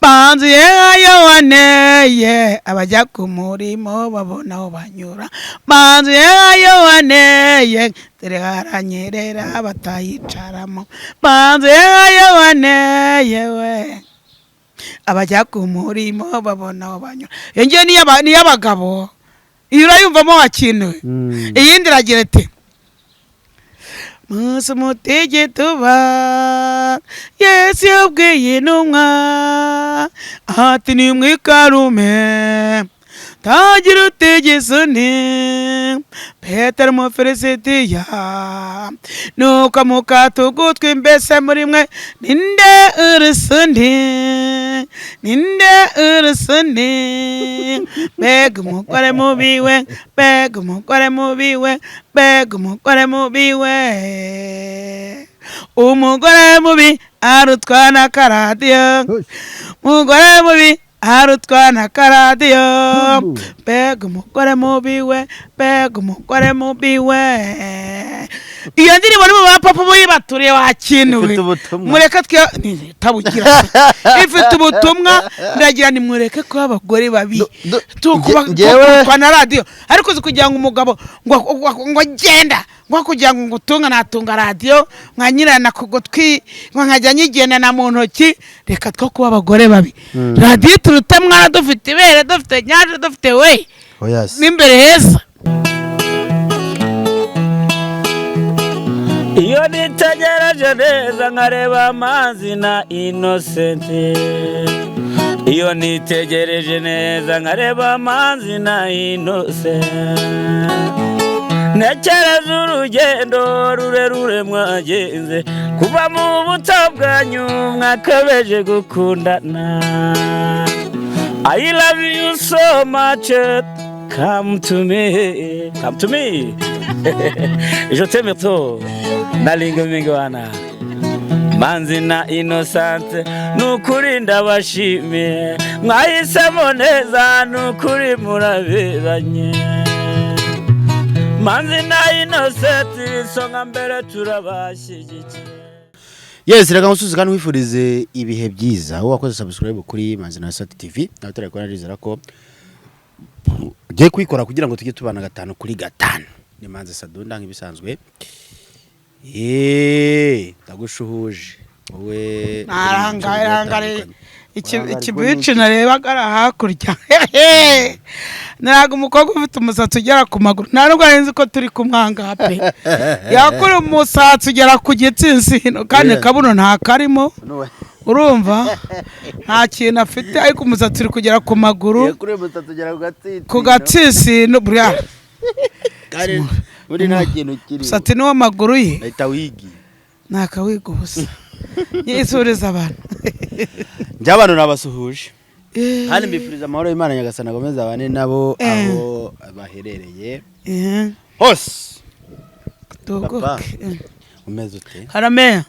Manzi yeyo waneye, abajya ku murimo babona aho banyura. Manzi yeyo waneye, dore haranyerera batayicaramo. Manzi yeyo waneye we, abajya ku murimo babona aho banyura. Iyo ngiyo ni iy'abagabo, iyo urayumvamo wakintu. Iyindi iragira iti: "Munsi umutigituba Yesu yabwiye intumwa ati nimwikarume tagira utigisa undi." Petero Umufilisitiya nuko mukata ugutwi. Mbese muri mwe ninde urusa undi? Ninde urusa undi? Mbega umugore mubi we, mbega umugore mubi we, mbega umugore mubi we! Umugore mubi arutwa na karadiyo, umugore mubi arutwa na karadiyo. Mbega umugore mubi we, mbega umugore mubi we! Iyo ndirimbo ni mu ba papa buyibaturiye wakinuwe. Ifite ubutumwa. Mureke twe tabugira ifite ubutumwa. Ndagira ni mureke kuba abagore babi. Tukubakwa na radiyo, ariko uzi kugira ngo umugabo ngo genda, ngo kugira ngo ngutunga natunga radiyo nkanyirana ku gutwi, ngo nkajya nyigendana mu ntoki. Reka two kuba abagore babi. Radiyo turute mwana, dufite ibere, dufite nyanja, dufite we Oya se. n'imbere heza. Iyo nitegereje neza nkareba Amazi na Innocent, iyo nitegereje neza nkareba Amazi na Innocent, ntekereza urugendo rurerure mwagenze kuva mu buto bwanyu mwakabeje gukundana. I love you so much. Come to me, come to me. Je t'aime trop. Nalinga mingi wana. Manzi na Innocent, nukuri ndabashimiye, mwahisemo neza, nukuri muraberanye. Manzi na Innocent, isonga mbere, turabashyigikiye. Yes, reka ngusubize kandi wifurize ibihe byiza wowe wakoze subscribe kuri Manzi na Sat TV. Nawe turakora, nizera ko ugiye kuyikora kugira ngo tujye tubana gatanu kuri gatanu. Ni Manzi Sadunda nk'ibisanzwe. Ndagushuhuje wowe. Narangare ikibici narebaga ari hakurya, ntabwo umukobwa ufite umusatsi ugera ku maguru, nta nubwo nari nzi ko turi kumwanga pe. Yakura umusatsi ugera ku gitsinsino kandi kabuno nta karimo, urumva nta kintu afite, ariko umusatsi uri kugera ku maguru. Yakuriye umusatsi ugera ku gatsinsino. Ku gatsinsino buriya. Kandi buri nta kintu kirimo. Umusatsi ni w'amaguru ye. Ahita wigi. Ni akawiga ubusa yisuriza abantu. Njye abantu nabasuhuje kandi mbifuriza amahoro y'Imana. Nyagasani akomeze abane nabo aho baherereye hose. Tuguke. Papa. Umeze ute? Karame.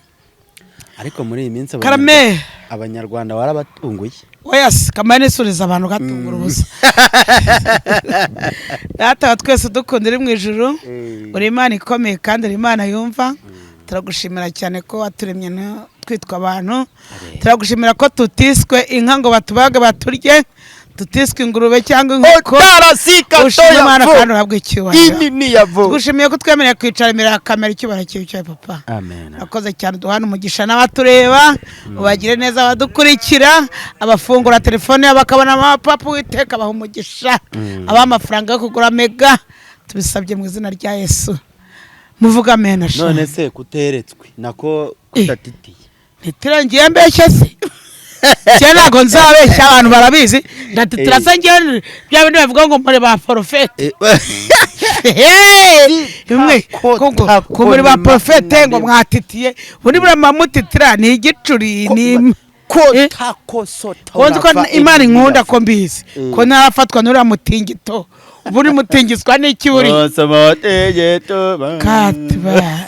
Ariko muri iyi minsi Karame. Abanyarwanda warabatunguye. Oya se, kamara nisuriza abantu gatungura ubusa. Data wa twese dukunda uri mu ijuru, uri Imana ikomeye kandi uri Imana yumva. Turagushimira cyane ko waturemye twitwa abantu. Turagushimira ko tutiswe inka ngo batubage baturye, tutiswe ingurube cyangwa inkoko. Ushima Imana kandi uhabwe icyubahiro. Inini ya vo. Tugushimiye ko twemereye kwicara imbere ya kamera. Icyubahiro cyicaye, papa. Amen. Akoze cyane, duhana umugisha n'abatureba, ubagire neza, abadukurikira, abafungura telefone yabo bakabona amapapa, Uwiteka abaha umugisha, abaha amafaranga yo kugura mega. Tubisabye mu izina rya Yesu, muvuga amen sha. None se kuteretswe nako kutatitiye? Ntitirangiye mbeshye se? Njye ntabwo nzabeshya, abantu barabizi ndatitira se. Njyewe bya bindi bavuga ngo muri ba porofete bimwe ko muri ba porofete ngo mwatitiye, ubundi buriya mutitira ni igicuri ni ko nzi ko Imana inkunda, ko mbizi ko ntarafatwa n'uriya mutingito. Ubundi mutingiswa n'iki buriya? Katiba.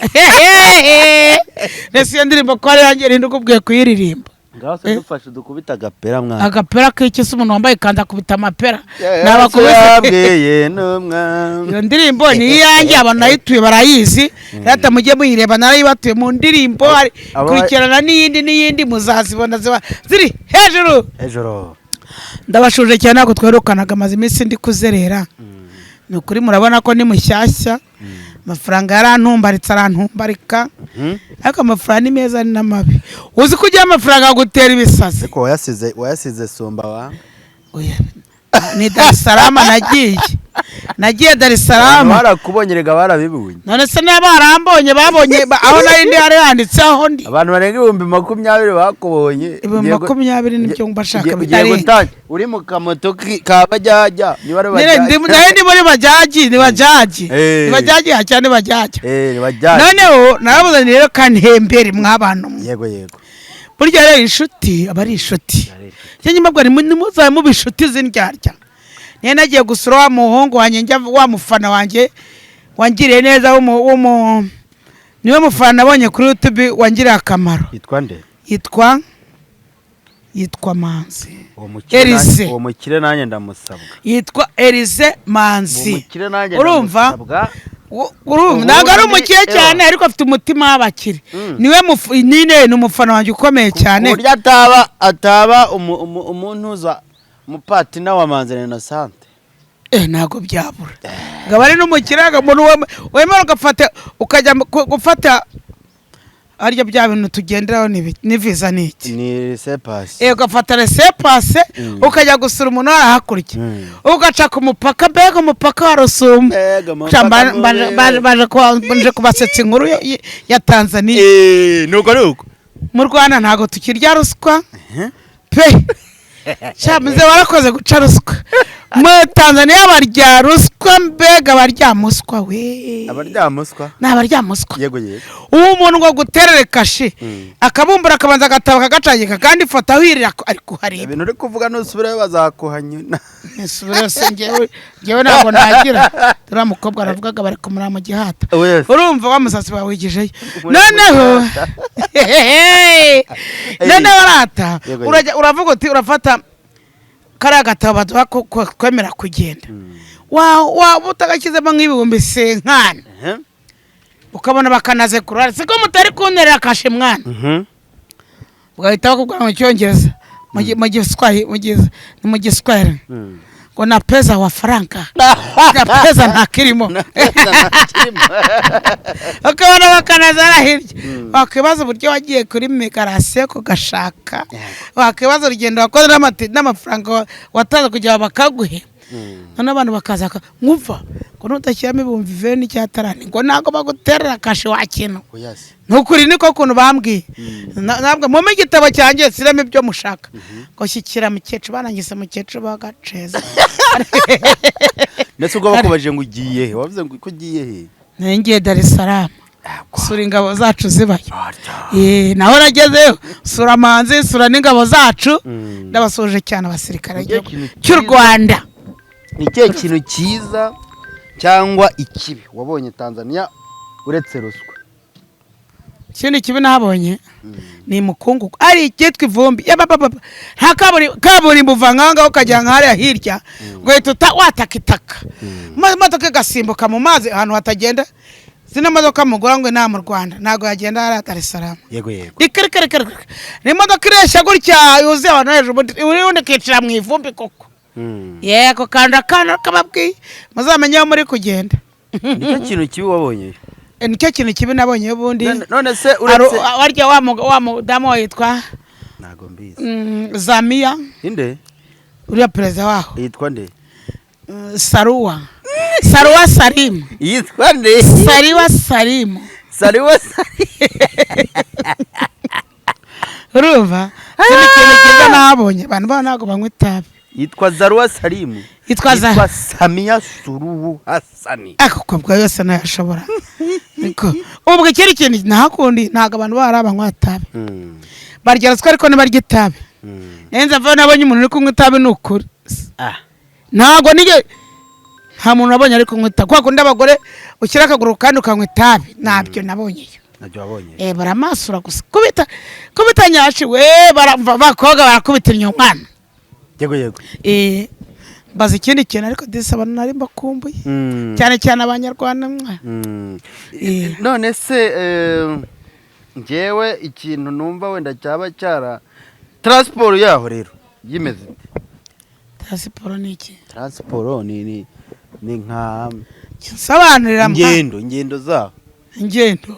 Ese iyo ndirimbo ko ari yanjye, rindi ukubwiye kuyiririmba? Ngaho se dufashe dukubita agapera, mwana. Agapera k'iki se? Umuntu wambaye ikanzu akubita amapera? Yesu Nabakubise. yabwiye n'umwami. Iyo ndirimbo ni iyanjye, abantu nayituye barayizi. Rata mujye muyireba, narayibatuye mu ndirimbo. Kurikirana n'iyindi n'iyindi, muzazibona ziba ziri hejuru. Hejuru. Ndabashuje cyane, ntabwo twerukanaga, amaze iminsi ndi kuzerera. Ni ukuri murabona ko ni mushyashya. Amafaranga yarantumbaritse, arantumbarika, ariko amafaranga ni meza ni n'amabi. Uzi ko ugira amafaranga agutera ibisazi. Ariko wayasize Sumba wa. Oya, ni Dar es Salaam nagiye Dar es Salaam. Barakubonye rega, barabibonye. None se niba barambonye, babonye aho nari ndi hari handitse aho ndi. Abantu barenga 20,000 bakubonye. Ibihumbi 20 nibyo mba nshaka, Ugiye bitarenga. Uri mu kamoto ka bajajya, niba ari Nyine bajajya. Nari ndi muri bajaji, ni bajaji. Eh. Ni bajaji cyane, ni bajaji. Eh, ni bajajya. Noneho narabuze nti rero kantembere mw'abantu mwe. Yego yego. Burya rero inshuti aba ari inshuti. Njye nyuma ni muzabe muba inshuti z'indyarya. Niyo nagiye gusura wa muhungu wanjye, njya wa mufana wanjye wangiriye neza, niwe mufana nabonye kuri YouTube wangiriye akamaro. Yitwa nde? Yitwa Manzi. Uwo mukire Elise. uwo mukire nanjye ndamusabwa. Yitwa Elize Uwo Manzi. mukire nanjye Urumva? ndamusabwa. Urumva, Ubundi ntabwo ari umukire ewa. cyane, ariko afite umutima w'abakire. Niwe nyine ni umufana wanjye ukomeye cyane. Ku buryo ataba umuntuza umupatina wa Manzi Innocent. Eh, ntabwo byabura ngo aba ari n'umukire, ngo umuntu wemera ugafata ukajya gufata arya bya bintu tugenderaho ni visa ni iki? Ni sepasi. Eh, ugafata laissez-passer, ukajya gusura umuntu wari hakurya, ugaca ku mupaka, mbega umupaka wa Rusumo. Mbega umupaka. Ca mbanje kubasetsa inkuru ya Tanzania. Eh, nuko nuko. Mu Rwanda ntabwo tukirya ruswa pe. Muze warakoze guca ruswa. Muri Tanzania barya ruswa, mbega barya muswa we! Abaryamuswa. Ni abaryamuswa. Yego yego. Ubu umuntu ngo guterere kashe, akabumbura, akabanza agataba, akagacagika, kandi ifoto aho iri ari kuhareba. Ibintu uri kuvuga, nusubirayo bazakuhanyuna. Nisubire se? Njyewe ntabwo nagira. Turiya mukobwa aravugaga bari kumureba mu gihata. Wese. Urumva wa musatsi bawigijeyo. Muri Noneho noneho arata. Yego, yego. Urajya uravuga uti urafata kariya gatabo baduha kwemera kugenda, waba utagashyizemo nk'ibihumbi senkani, ukabona bakanaze kurara, siko mutari kunterera kashe mwana? Ugahita bakubwira mu Cyongereza, mu Giswahili, ni mu Giswahili, ngo na pesa wa franka na pesa ntakirimo. Ukabona bakanaza hirya, wakwibaza uburyo wagiye kuri migration kugashaka, wakwibaza urugendo wakoze n'amafaranga watanze kugira ngo bakaguhe. Noneho abantu bakaza nkumva ngo nutashyiramo ibihumbi 20 n'icyatarani, ngo ntabwo baguterera kashe wa kintu. Nukuri niko kuntu bambwiye. Ntabwo mumpe igitabo cyanjye, siremo ibyo mushaka, ngo shyikira mukecuru, banangise mukecuru bagaceza. Ndetse ubwo bakubajije ngo ugiye he, wavuze ngo ko ugiye he? Ngiye Dar es Salaam sura ingabo zacu zibayo. Eh, naho nagezeyo sura Manzi, sura n'ingabo zacu. Ndabasuhuje cyane abasirikare Nicyo b'igihugu kintu cy'u cyiza. Rwanda. Ni ikihe kintu cyiza cyangwa ikibi wabonye Tanzania uretse ruswa? Ikindi kibi nahabonye ni mukungugu, ari icyitwa ivumbi. Yabababa, nta kaburimbo, uva nk'aho ukajya nka hariya hirya ugahita wataka itaka, imodoka igasimbuka mu mazi ahantu hatagenda. Zino modoka mugura ngo inaha mu Rwanda ntabwo yagenda hariya Dar es Salaam. Yego yego. Reka reka reka reka, ni imodoka ireshya gutya yuzuye abantu hejuru, ubundi ikicara mu ivumbi koko. Yego, kanda kanda kababwiye muzamenye aho muri kugenda. Nicyo kintu kibi wabonye? Eh, nicyo kintu kibi nabonye ubundi. None se uretse Warya wa mudamu yitwa Ntabwo mbizi. Zamiya. Inde? Uriya perezida waho. Yitwa nde? Saruwa Salimu. Yitwa nde? Sariwa Salimu. Sariwa. Urumva ikindi kintu cyiza nabonye, abantu baho ntabwo banywa itabi. Yitwa Zaruwa Salimu. Yitwa Yitwa Samiya Suruhu Hasani. Ako bwa yose ntayashobora. Niko ubwo ikindi kintu nahakundi, ntabwo abantu baho ari abanywa itabi. Barya ruswa ariko ntibarya itabi. Nenze mvayo nabonye umuntu uri kunywa itabi, ni ukuri. Ntabwo nige nta muntu nabonye ari kunywa itabi kwa kundi abagore ushyira akaguru kandi ukanywa itabi, ntabyo nabonyeyo. Nabyo wabonye? Baramasura gusa, kubita kubita nyashi we, baramva bakobwa barakubita inyuma. Yego yego. Mbaza ikindi kintu, ariko disi abantu nari mbakumbuye, cyane cyane Abanyarwanda mwa. None se njyewe ikintu numva wenda cyaba cyara transport yaho rero yimeze ite? Transport ni iki? Transport ni nka Nsobanurira mwa. Ingendo zaho. Ingendo.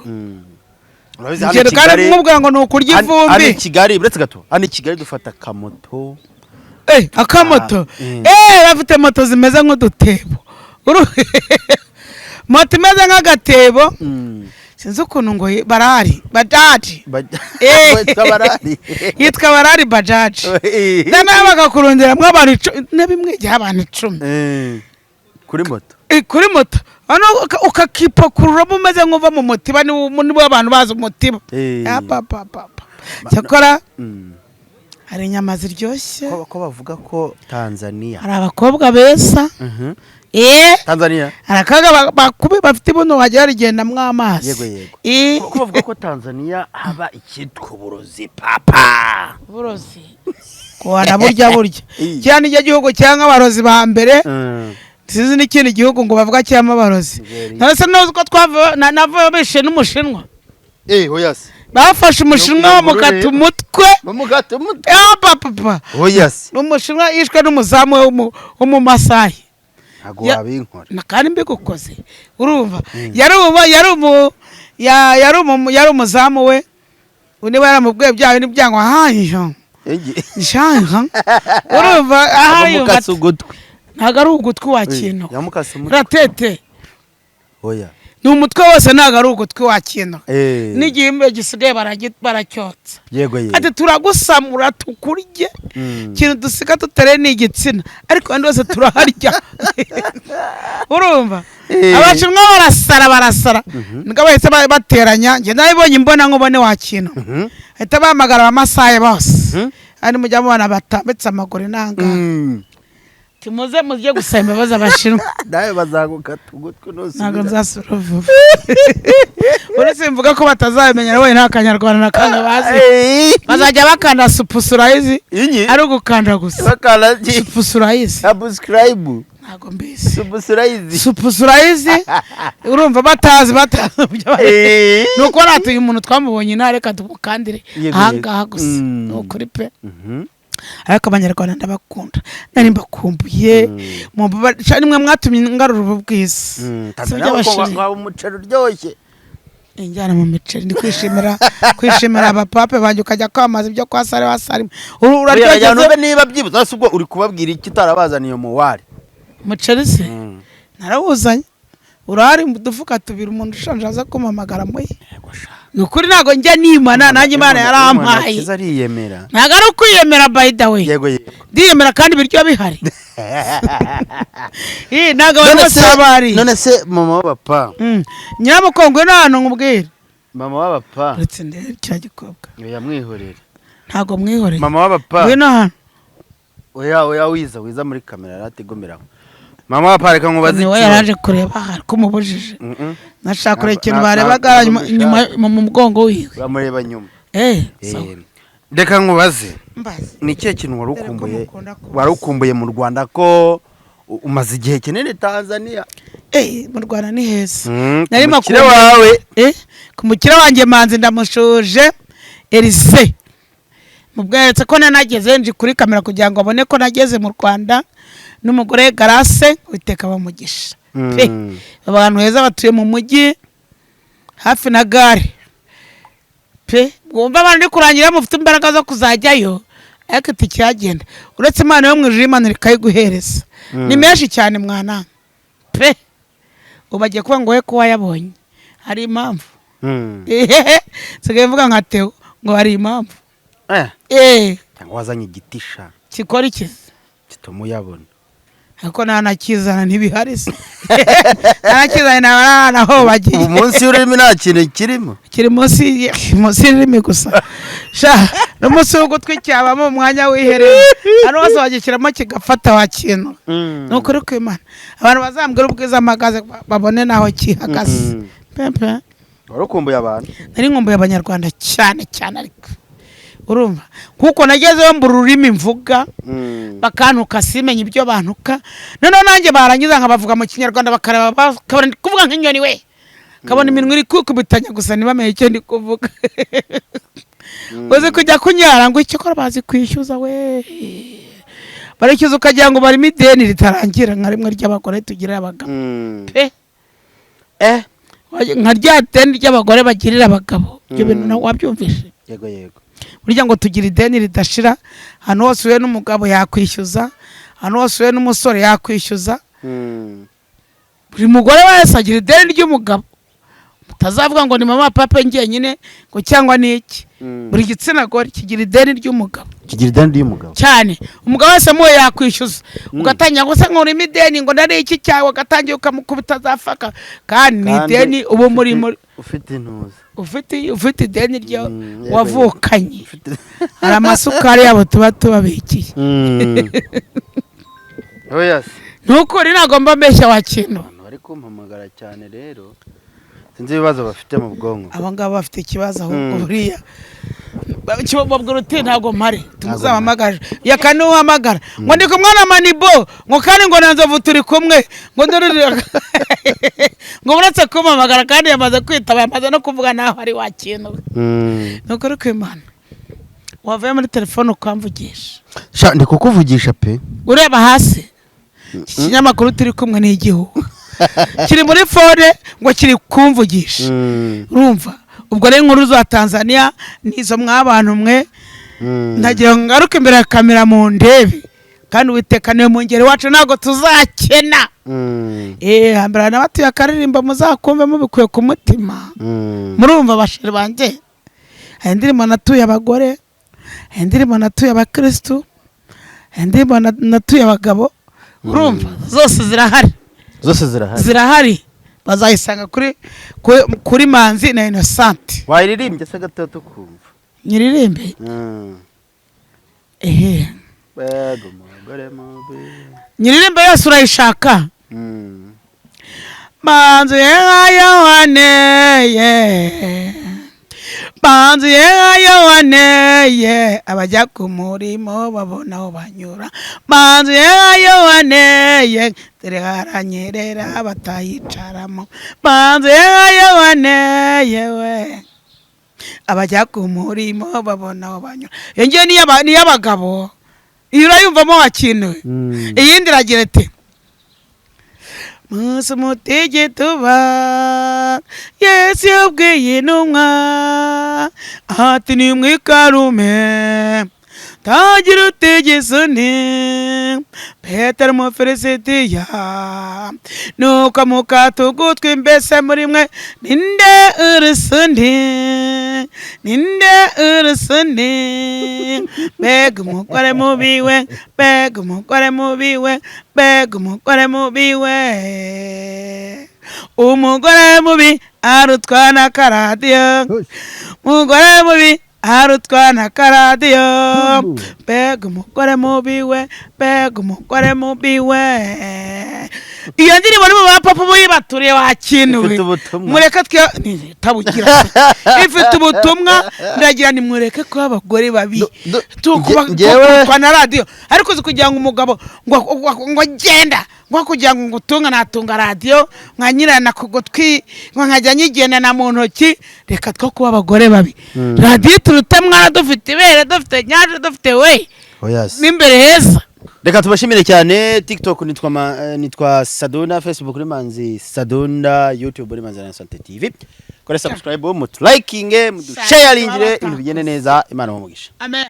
Urabizi hano i Ingendo kandi Kigali mwubwira ngo ni ukurya hano i ivumbi. Kigali, uretse gato, hano i Kigali dufata akamoto. Akamoto. Ah. Bafite moto zimeze nk'udutebo. Moto imeze nk'agatebo. Sinzi ukuntu ngo barari bajaji. Yitwa barari. Yitwa barari bajaji, noneho bakakurundiramo abantu 10, intebe imwe ijyaho abantu 10. Kuri moto. Kuri moto. Hano ukakipakururamo umeze nk'uva mu mutiba, niba abantu bazi umutiba. Apapapapa, cyakora hari inyama ziryoshye. Ko bavuga ko Tanzania Hari abakobwa beza. Tanzania. Hari akaga bakubi bafite ibuno wagira rigendamwo amazi. Yego yego. Ko bavuga ko Tanzania haba icyitwa uburozi, papa. Uburozi kuwana burya burya. Kiriya nicyo gihugu cyangwa abarozi ba mbere. Sinzi n'ikindi gihugu ngo bavuga cyangwa abarozi. Nigeria. None ntuzi ko twava navuye bishe n'Umushinwa? Oya se. Bafashe Umushinwa Ni bamukata inkuru. umutwe. Bamukata umutwe? Papa. Oya se. Umushinwa yishwe n'umuzamu we w'Umumasayi. Ntabwo wabinkora. Na kandi mbigukoze, urumva yari umu yari umu ya- yari umu yari umuzamu we, undi we yaramubwiye bya bintu byangwa hayo nshanga, urumva aha yumva. Bamukase ugutwi? Ntabwo ari ugutwi wa kintu. Yamukase umutwe? Ratete. Oya. Ni umutwe wose, ntabwo ari ugutwi wa kintu. N'igihimba gisigaye baracyotsa. Yego yego. Ati turagusamura tukurye. Ikintu dusiga tutere ni igitsina, ariko abandi bose turaharya, urumva. Abashinwa barasara barasara, nibwo bahise bateranya. Njye nabibonye imbona nkubone wa kintu. Bahita bahamagara Abamasayi bose. Ari mujya mubona batambitse amaguru nangaha. Timuze mujye gusaba imbabazi Abashinwa. Nawe bazagukata ugutwi Ntabwo nusubira. nzasura vuba, uretse mvuga ko batazabimenya wowe, nta Kanyarwanda na kamwe bazi. Bazajya bakanda supusurayizi. Inyi? Ari ugukanda gusa. Bakanda Supusurayizi. Subscribe. Ntabwo mbizi. Subscribe. Supusurayizi, urumva batazi ibyo ni uko ratuye umuntu twamubonye inaha, reka tumukandire ahangaha gusa. Ni ukuri pe. Ariko Abanyarwanda ndabakunda, nari mbakumbuye. Nimwe mwatumye ngarura ubu bwiza. Si Tanzania ko iby'Abashinwa. waba umuceri uryoshye. Injyana mu miceri, ndi kwishimira abapape banjye, ukajya kwamaza ibyo kwa sare wa sare. Uraryoshye. Uraryoshye. Niba byibuze hasi ubwo uri kubabwira iki utarabazaniye muwari? Umuceri se narawuzanye, urahari mu dufuka tubiri. Umuntu ushonje aza kumpamagara muye. Ni ukuri ntabwo njya nimana, nanjye Imana yarampaye. Akiza ariyemera. Ntabwo ari ukwiyemera, by the way. Yego yego. Ndiyemera kandi ibiryo bihari. Ntabwo abantu bose baba bahari. None se mama w'abapa? Nyiramukongwe ni ahantu nkubwira. Mama w'abapa. Uretse ndebe kiriya gikobwa. Oya, mwihorere. Ntabwo mwihoreye. Mama w'abapa. Ngwino hano. Oya oya, wiza wiza muri kamera arategomeraho. Mama w'abapa, reka nkubaze Niwe ikibazo. yaraje kureba aha ko umubujije. Nashaka kureba ikintu barebaga ntabwo inyuma mu mugongo wiwe. Uramureba nyuma. Sawa. Reka nkubaze. Mbaze. Ni ikihe kintu wari Dore ko ukumbuye? mukunda kubaza. Wari ukumbuye mu Rwanda, ko umaze igihe kinini Tanzania? Mu Rwanda ni heza. Nari Ku mukire makumbuye. wawe. Ku mukire wanjye Manzi, ndamushuje Elise, mubweretse ko nanageze nje kuri kamera kugira ngo abone ko nageze mu Rwanda n'umugore Garase, witeka bamugisha pe. Abantu heza batuye mu mujyi hafi na gare pe. Bwumva abantu ndi kurangira mufite imbaraga zo kuzajyayo, ariko itike yagenda uretse Imana yo mu ijuru imanura ikayiguhereza. Ni menshi cyane mwana pe. Ubu bagiye kuba ngo we ko wayabonye hari impamvu. Nsigaye mvuga nka Teo ngo hari impamvu. Cyangwa wazanye igiti sha? Kikora iki? Gituma uyabona. Ariko ntanakizana, ntibihari se? Ntanakizana naba aho bagiye. Ubu munsi y'ururimi nta kintu kirimo? Kiri munsi y'ururimi gusa sha, no munsi w'ugutwi cyabamo umwanya w'iherena, hano hose wagishyiramo kigafata wa kintu. Ni ukuri kw'Imana, abantu bazambwira ubwiza mpagaze babone n'aho kihagaze. Pepe. Wari ukumbuye abantu. Nari nkumbuye Abanyarwanda cyane cyane, ariko urumva kuko nagezeyo mbura ururimi mvuga, bakantuka simenye ibyo bantuka. Noneho nanjye barangiza nkabavuga mu Kinyarwanda, bakareba, bakabona ndi kuvuga nk'inyoni we, kabona iminwa iri kwikubitanya gusa, ntibamenye icyo ndi kuvuga. Uzi kujya kunyara ngo icyo kora, bazi kwishyuza we, barishyuza ukagira ngo barimo ideni ritarangira, nka rimwe ry'abagore tugirira abagabo pe. Nka rya deni ry'abagore bagirira abagabo, ibyo bintu nawe wabyumvise? Yego yego. Burya ngo tugira ideni ridashira. Ahantu hose uhuye n'umugabo yakwishyuza, ahantu hose uhuye n'umusore yakwishyuza. Buri mugore wese agira ideni ry'umugabo. Mutazavuga ngo ni mama papa njyenyine ngo cyangwa ni iki. Buri gitsina gore kigira ideni ry'umugabo. Kigira ideni ry'umugabo. Cyane. Umugabo wese muwe yakwishyuza, ugatangira ngo se nkurimo ideni, ngo nari iki cyawe, ugatangira ukamukubita zafaka, kandi ni Kandi ideni uba muri ufite intuza. Ufite ideni ryo Yego, wavukanye. Ufite. Hari amasukari yabo tuba tubabikiye. Oya se. Ntukuri, ntabwo mba mbeshya wa kintu. Abantu bari kumpamagara cyane rero, sinzi ibibazo bafite mu bwonko. Abo ngabo bafite ikibazo ahubwo. Buriya babwira uti ntabwo mpari, tuzahamagara yaka nuhamagara ngo ndi kumwe na Manibo, ngo kandi ngo na Nzovu turi kumwe, ngo ndore ngo uretse kumpamagara, kandi yamaze kwitaba, yamaze no kuvuga naho ari wa kintu. Ni ukuri kw'Imana, wavuye muri telefone ukamvugisha. Sha, ndi kukuvugisha pe. Ureba hasi iki kinyamakuru turi kumwe ni igihugu kiri muri phone ngo kiri kumvugisha. Urumva ubwo rero inkuru za Tanzania nizo mwabantu mwe. Ndagira ngo ngaruke imbere ya kamera mu ndebe, kandi Uwiteka niwe mungeri wacu, ntabwo tuzakena. Hambere n'abatuye akaririmbo muzakumve mubikuye ku mutima. Murumva bashiri banjye, hari indirimbo natuye abagore, hari indirimbo natuye abakirisitu, hari indirimbo natuye abagabo. Urumva zose zirahari. Zose zirahari. Zirahari, bazayisanga kuri Manzi na Innocente. Wayiririmbye se gatatu kumva? Nyiririmbe? Ehe. Mbega umugore mubi. Nyiririmbe yose urayishaka? Manzi ye Yohane ye, Manzi ye Yohane ye, abajya ku murimo babona aho banyura. Manzi ye Yohane ye, dore haranyerera batayicaramo. Manzi ye Yohane yewe, abajya ku murimo babona aho banyura. Iyo ngiyo ni iy'abagabo, iyo urayumvamo wakinwe. Iyindi iragira iti: munsi umutigituba Yesu yabwiye intumwa ati nimwikarume tagira utigisa undi. Petero Umufilisitiya nuko mukata ugutwi, mbese muri mwe ninde urusa undi? Ninde urusa undi? Mbega umugore mubi we, mbega umugore mubi we, mbega umugore mubi we! Umugore mubi arutwa na karadiyo, umugore mubi arutwa na karadiyo. Mbega umugore mubi we, mbega umugore mubi we! Iyo ndirimbo ni mu bapapa buyibaturiye wakinwe. Ifite ubutumwa. Mureke twe tabugira ifite ubutumwa. Ndagira ni mureke kuba abagore babi. Tukubakwa na radiyo, ariko uzi kugira ngo umugabo ngo genda, ngo kugira ngo ngutunga natunga radiyo nkanyirana ku gutwi, ngo nkajya nyigendana mu ntoki. Reka two kuba abagore babi. Radiyo turute mwana, dufite ibere, dufite nyanja, dufite we Oya se. n'imbere heza. Reka tubashimire cyane. TikTok nitwa Sadunda, Facebook ni Manzi Sadunda, YouTube ni Manzi na Sante TV. Kore subscribe, mutulayikinge, mudusharingire, ibintu bigende neza. Imana umugisha. Amen.